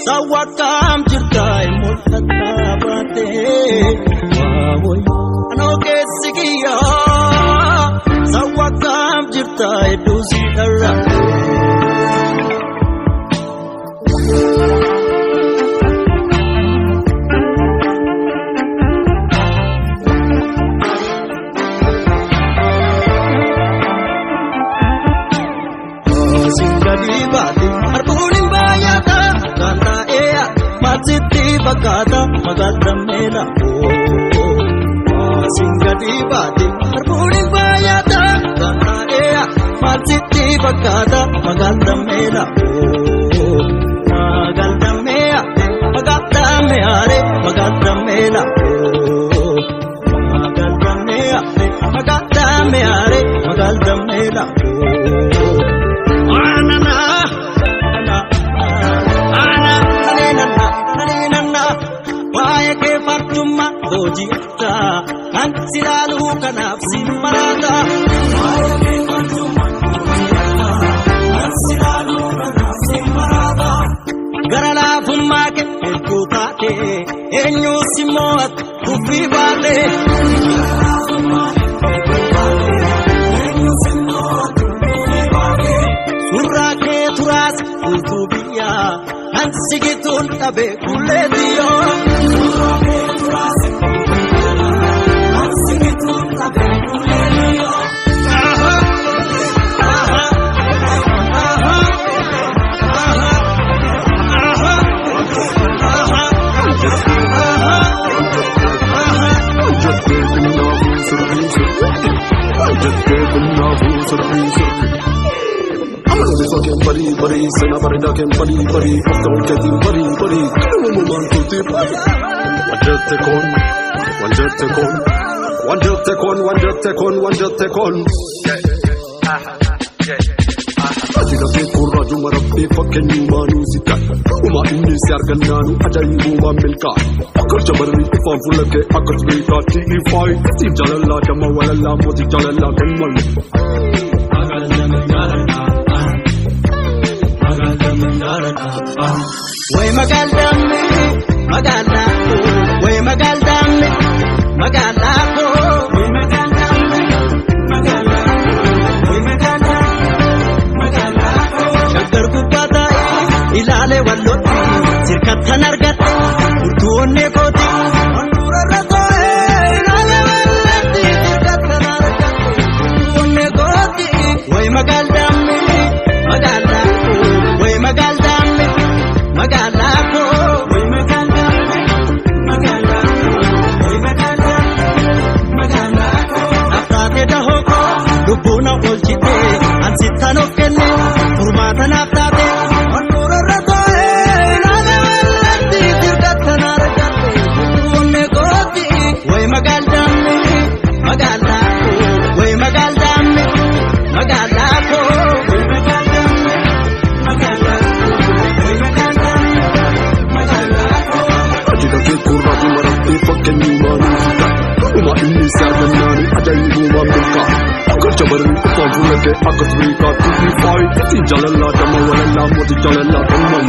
Sawwakkaam jirta mul'ataa baatee waawoi anoo keessi kiyyaa sawwakkaam jirta hedduu si dharra. Singadi baate arguun hin baay'ata kan taa'ee maasitti fakkaata magaalaa Singadi baate arguun hin baay'ata kan taa'ee maasitti fakkaata magaalaa Magaalaa magaalaa magaalaa Magaalaa magaalaa. Kan silaaluu kanaaf si maraata. Gara laafummaa kee hedduu taate eenyuus immoo ati tuffii baate. Suuraa kee turaas guutuu biyyaa kan sigituun dhabe kullee diyyoo. Suuraa kee turaas guutuu biyyaa kan sigituun dhabe kullee diyyoo. Bari sena barida ken bari bari after all bari bari kanu man tuti bari wajete kon wajete kon wajete kon wajete kon wajete kon ajira ke kuraju marabbi fakkenyu manu sika uma inni si argannanu ajaibu wa milka akar jabarri ifan fulake akar bika ti ifai ti jalalla dama walalla moti jalalla kenmal Way magaaldamme magaalaa way magaaldamme magaalaa way magaaldamme magaalaa way magaaldamme magaalaa shaggar gubbaa taa'ee ilaalee wallootti sirkattan argatte furtuu onnee kooti handhuurarra too'ee ilaalee wallootti sirkattan argatte furtuu onnee kooti way magaaldamme magaalaa way magaaldamme. Magaalaa koo way magaalaa magaalaa way magaalaa magaalaa koo Naaftaatee dahoo koo lubbuun oolchitee ansittan of kenne furmaata naaftaatee handhuurarra too'ee ilaalee wallatti sirgattan argatte onnee kooti way magaaldamme magaalaa koo way magaaldamme magaalaa koo way magaaldamme magaalaa koo way magaaldamme. Ajira ke kuraju marabbi fakkenyu manu sika uma inni si argannanu ajaibu wa milka akar jabarri ifan fulake akar bika ti ifai ti jalalla dama walalla moti jalalla kenmal.